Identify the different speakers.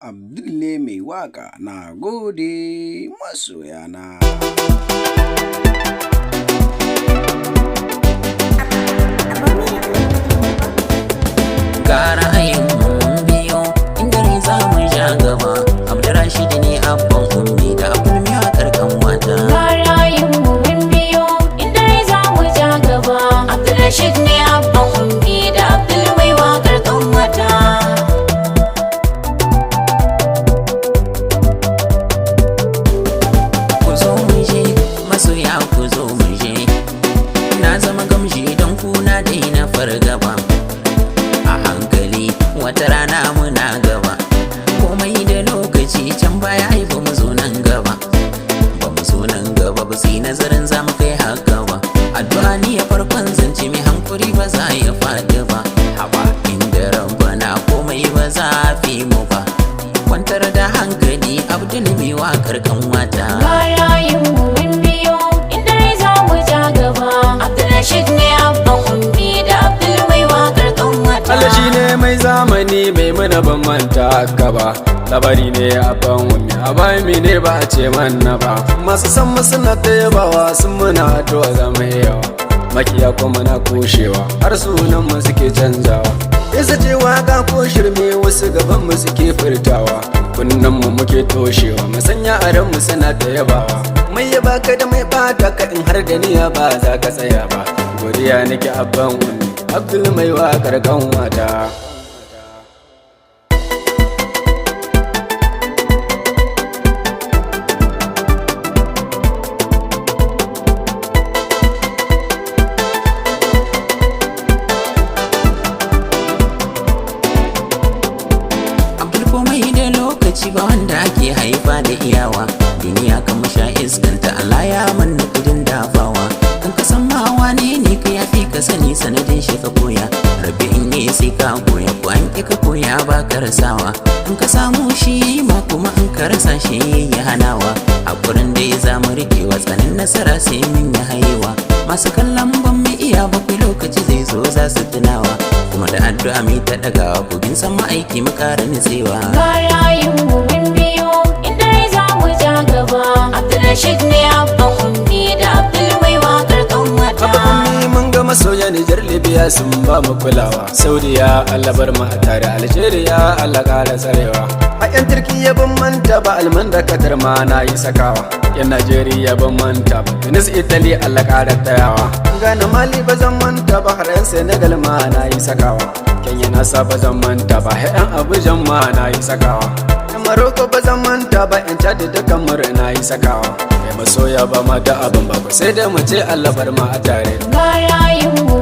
Speaker 1: Abdul ne mai waƙa. Na gode masoyana.
Speaker 2: Ga ra'ayin mun biyo inda rai za mu ja gaba. Abdurrashid ne abban Ummi da Abdul mai waƙar kanwata.
Speaker 3: Ga ra'ayin mu mun biyo inda rai za mu ja gaba. Abdulrashid ne abban Ummi da Abdul mai waƙar kanwata.
Speaker 2: Ku zo mu je masoya, ku zo mu je. Na zama gamji don ku na daina fargaba. A hankali wata rana muna gaba. Komai da lokaci, can baya ai ba mu zo nan gaba. Ba mu zo nan gaba ba sai nazarin za mu kai haka ba. Addu'a ni ya farkon zance, mai hankuri ba za ya faɗi ba. Haba, inda rabbana komai ba za fi mu ba. Kwantar da hankali, Abdul mai waƙar kanwata.
Speaker 3: Ga ra'ayin mu mun biyo inda rai za mu ja gaba. Abdulrashid ne abban Ummi da Abdul mai waƙar kanwata.
Speaker 4: Allah shi ne mai zamani mai muna, ban manta haka ba. Labari ne a ban wumi a bayan mi ne ba a ce manna ba. Masu san mu suna ta yabawa, sun muna addu'a za mu yawa. Makiya kuma na kushewa, har sunan mu suke canzawa. Isa ce waka ko shirme, wasu gaban mu suke furtawa. Kunnen mu muke toshewa, musanya a ran mu suna ta yabawa. Mai yaba ka da mai bata ka, in har da niyya ba za ka tsaya ba. Godiya nake abban ummi, Abdul mai waƙar kanwata.
Speaker 2: Abdul, komai da lokaci, ba wanda ake haifa da iyawa. Duniya kan sha iskanta, Allah ya manna kudin dafawa. Kan ka san ma wane ne ka yafi ka sani, sanadin shi ka koya. Rabbi in yi sai ka koya, ko an ƙi ka koya ba ka rasawa. In ka samu shi yayi ma, kuma in ka rasa shi ya hanawa. Hakurin dai za mu riƙewa, tsanin nasara sai mun yi haihuwa. Masu kallon ban mu iya bakwai, lokaci zai zo za su tunawa. Kuma da addu'a mu ta ɗagawa, kogin sama aiki mu ƙara nutsewa.
Speaker 3: Ga ra'ayin mu mun biyo inda rai za mu ja gaba. Abdulrashid ne abban Ummi da Abdul mai waƙar kanwata.
Speaker 4: Abba Ummi, mun ga masoya Nijar, Libya sun ba mu kulawa. Saudiya Allah bar mu a tare, Algeria Allah ƙara tsarewa. A 'yan Turkiyya ban manta ba, Alman da Qatar ma na yi sakawa. 'Yan Najeriya ban manta ba, Tunis, Italy Allah ƙara tayawa. Ghana, Mali ba zan manta ba, har 'yan Senegal ma na yi sakawa. Kenya na sa ba zan manta ba, har 'yan Abuja ma na yi sakawa. 'Yan Maroko ba zan manta ba, 'yan Chad da Kamar na yi sakawa. Kai masoya ba ma da abin ba, sai dai mu ce Allah bar ma a tare.
Speaker 3: Ga ra'ayin mu